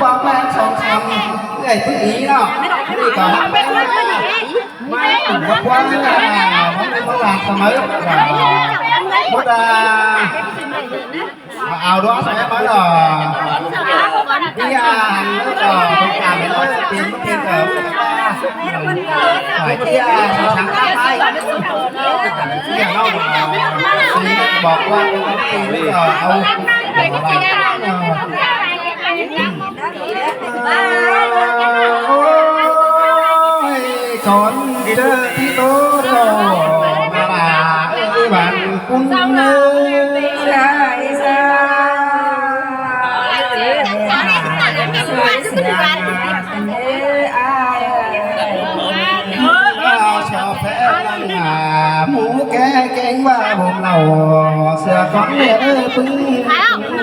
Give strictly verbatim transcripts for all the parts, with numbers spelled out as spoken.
Bác bác song song, người cứ ý nó, người có hấp dẫn. Mai cũng có quán là, có quán là sớm ấy. Một là, áo đó sẽ mới là, đi à, nó có thông cảm nó tìm, tìm ở, phải đi à, sáng sáng mai. Đi à, nó, bỏ qua, tìm, ờ, áo. Ôi, con đi đơ tí tố đồ, mà bà ơi, bạn cũng ơi. Sai, sai. Sao phép lăng à, mũ ke keng và bùm lầu, sửa con mẹ ơi, pưng,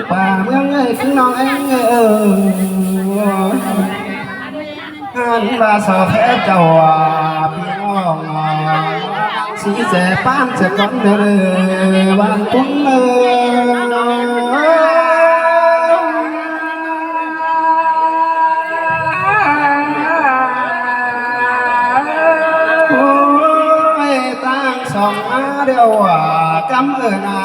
bà mương ơi, pưng non anh ơi. Ăn và sao phép chào, à, pưng non, à, sĩ sẽ pan sẽ con mẹ ơi, bạn cũng ơi. Ôi, tang song á đeo à, cắm ơn à,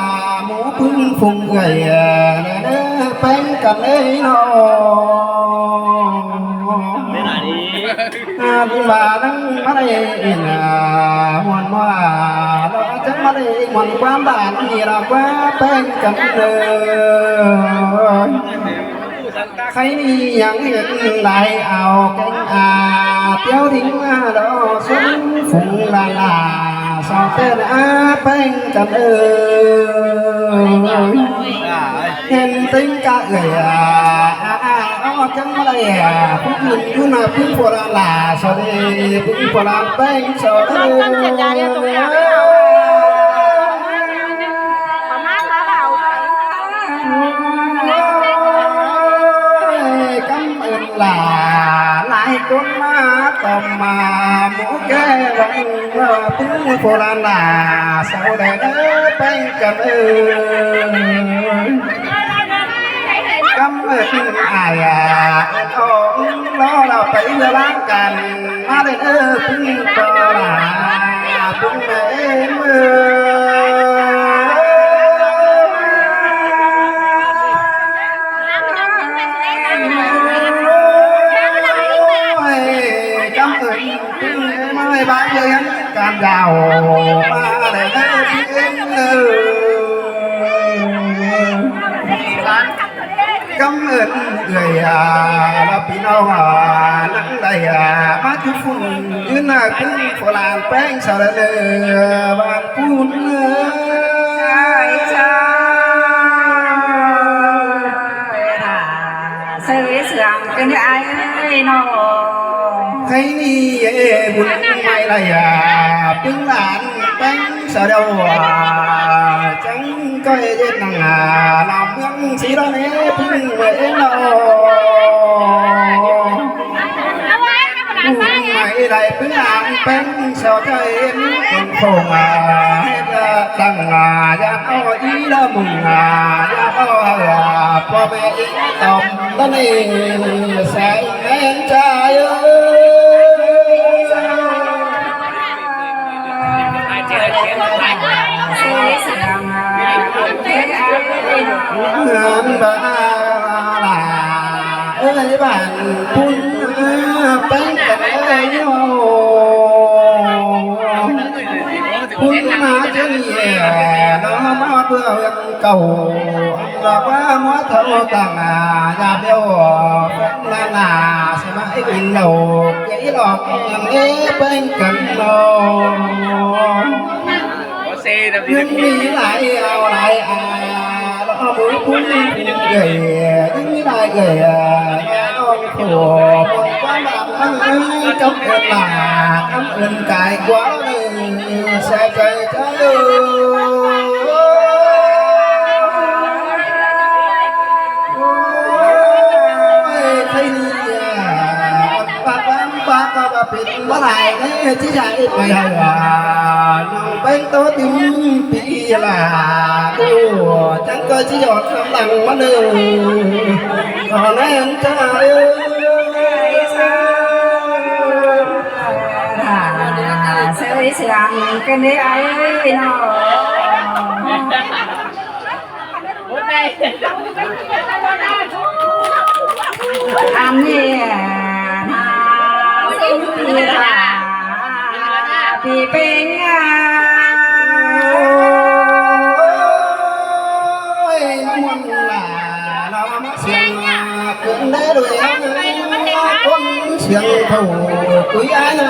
mũ pưng phùng gầy à, nè nè, peng cắn ấy nó. Bên này đi. À, đi mà đang bắt đây in à, muôn mua à, nó chắc bắt đây muôn quán bạn gì là quá peng cắn ơn. Khay ꞌnị ꞌnhắng hên lai ao kéng a, tiếu đính a đó xuân phung la la, sao tên a peng cắn ơi. Hên tính cả người a, a, a, ó chăng mà đây a, phung hên du na phung phua la la, sao đây phung phua la peng sao đây. Ôi, cắm ơn là lai cốn má tòm mà mũ ke vắng, pưng phô lan là sau đây đỡ bánh cà ơn. Cắm ơn ai à, ông lo là phải là bán cành. Má đen ơ, pưng pô la, pưng mẹ em ơ. Ôi, cắm ơn pưng em ơi, bác ơi, cam dao, má đen ơ, pưng em ơ. Cắm ơn người à, là ꞌpi ꞌnọng à, nắng đây à, má chú phun, ꞌnhắng à, pưng phô lan peng sao đây lơ, bạn phun. Sai, sai. Sai, sai, cái này ai ơi nó. Khay ꞌnị ê, bun mai lai à, pưng lan peng sao đâu à, chăng coi ꞌdệt năng à, làm mương xí đó nè, pưng mai ên đâu. Pưng mai lai pưng lan peng sao cho ên, con phùng à, hết à, tăng à, ya ꞌnọ ý là mừng à, ya ꞌnọ à, po mẹ ý tòm đó nè, sai. Em trai ơi. Em bà là ơi bạn phun bánh cà ơi nhau. Phun má chân nhẹ nó má bưa cầu. Lọt ꞌva ꞌmứa thâu tang a, dạp điêu phén ꞌna ꞌna, ꞌsớ ꞌmá ík in lảu, kẻ í lọt ꞌnhắng é peng căn lo. ꞌNhắng ꞌmí lai ao lai a, lo búi búi búi gảy, ꞌnhắng ꞌmí lai gảy a, ꞌnhắng ꞌnọng khổ, muôn ꞌquám bang ꞌmắn ới, cắm ơn lạ, cắm ơn cai ꞌquá đơi, sai cai cai ơi. Ôi, thây ꞌnị à, bác bác bác bác bác pên bác lai ꞌnị, ꞌchí dạy mày hả, ꞌnọng peng ꞌtố tim pi là, ơ, chắng ꞌcọ ꞌchí dọn khắm lăng ꞌmắn ơi. Khỏi nen ta ơi. Sới siang kơ nê ai nô. Ăn nê na sưng pia pia pêng a. Ôi, muôn là nó Siang cuốn đá đuổi con siang thầu quý ái na.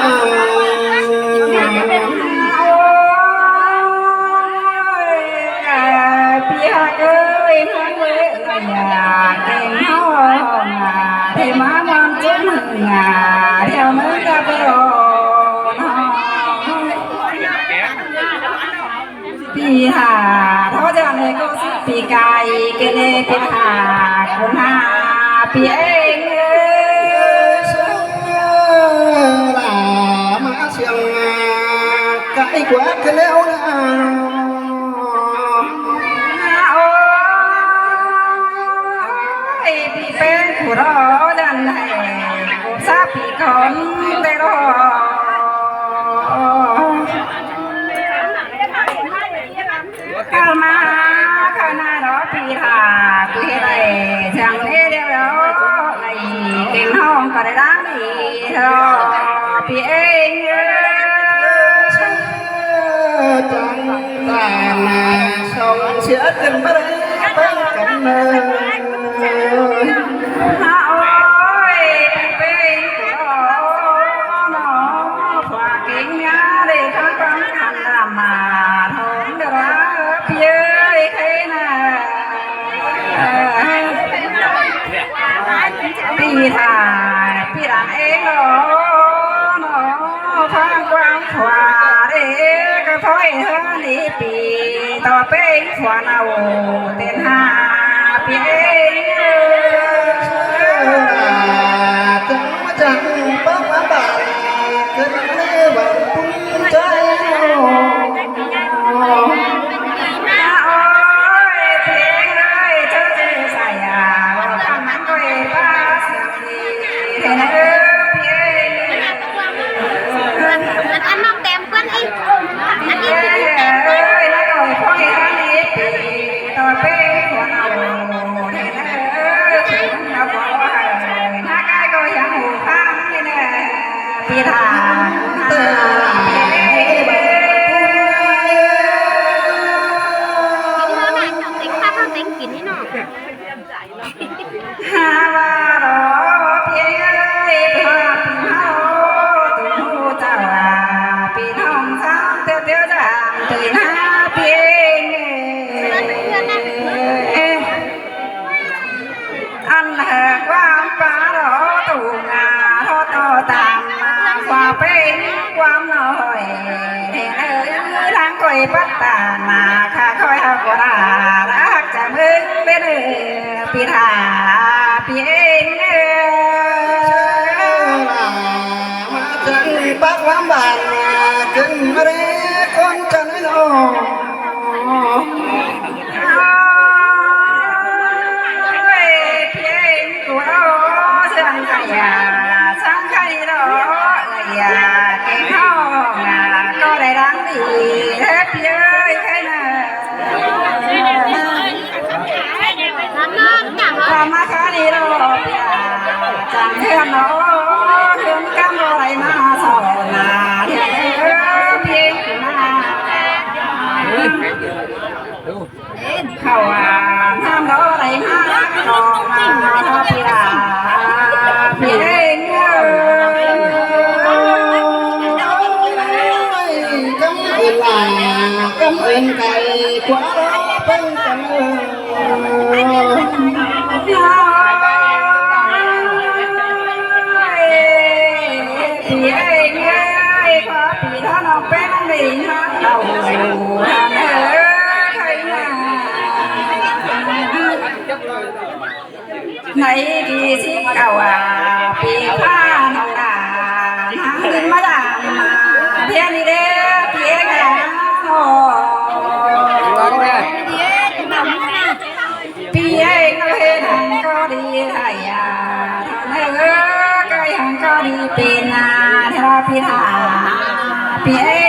Ôi, à, pia ơi, nó quê là nhà kênh nó ngà, thì má mong chúng ngà, theo mấy cặp đồ nó. Pí hả, thó dọn này cô sắp pí cài, cái này pí hả, cô hả, pí ếng ơi. Là má siang, cái quá cái léo là. Ôi, pí pên của đó dọn này, cô sắp pí con, đây đó. Khăn ma, khăn na đó pí hả, pí hả, chẳng thế đâu đó, này, kinh hông có để đáng gì đâu, pí ếng ơi. Chẳng ta mà sống sẽ chân bất bất cẩn nơi. Hả ơi, pí ếng của nó, khóa kính nhá, để khăn quăng khăn làm mà, thốn được đó, pí ơi, thế nè. Pí thả, pí đàn ếng đó, nó, khăn quăng khóa, để cái phối hơn đi pí, tỏ pí ếng khóa nào, tên hà, pí ếng. Chẳng mà chẳng bác bác bạn, cứ nói bạn cũng trái lòng. Ôi, pí ơi, chớ chê sai à, khăn nắng quê ba sương đi, thế này ơ, pí ơi. Ăn ăn nọc tem quân đi. Ăn đi. Pí ơi, nó rồi khôi ăn đi, pí, tôi pí, khổ nào, thế này ơ, khổ nào, khổ hở, nó cái cô yang hổ khăn, thế này, pí thả. Tính nó này, nó tính phát, nó tính kín đi nó. Hả, và đó, pí ơi, pí ơi, pí ơi, tụi hù chào à, pí nông sáng, tiêu tiêu chàng, tụi nó pí ơi. Ăn hả, quang pá đó, tụi ngà, đó, tỏ tạm, mà qua pí, quang nói, thế ơi, đang coi bắt ta, mà khá coi học của ta, đã học chả mừng bên ơi. Pí thả, pí ếng ơi. Mà chân bác lắm bạn, chân mà đi con chân ấy nó. Ôi, pí ếng của nó, chân cái nhà, chân cái đó, nhà, cái nó, nhà, có đây đáng gì, hết pí ơi, cái này. Tắm nó, tắm nó. Tắm nó khá đi đâu, chẳng thêm nó, hương cam đồ này mà sao mà, thì cái ơ, biết mà. Khẩu à, năm đó này mà, có mà, nó thì là, thì đấy, cảm ơn là, cảm ơn cái quá đó, bên cảm ơn. Nãy đi xin cầu à, pí pha nông đà, nắng đến mà đàm mà, thiên đi đế, pí ếng à, ồ. Pí ơi, nó hên hẳn có đi hãy pi ha, pi ê,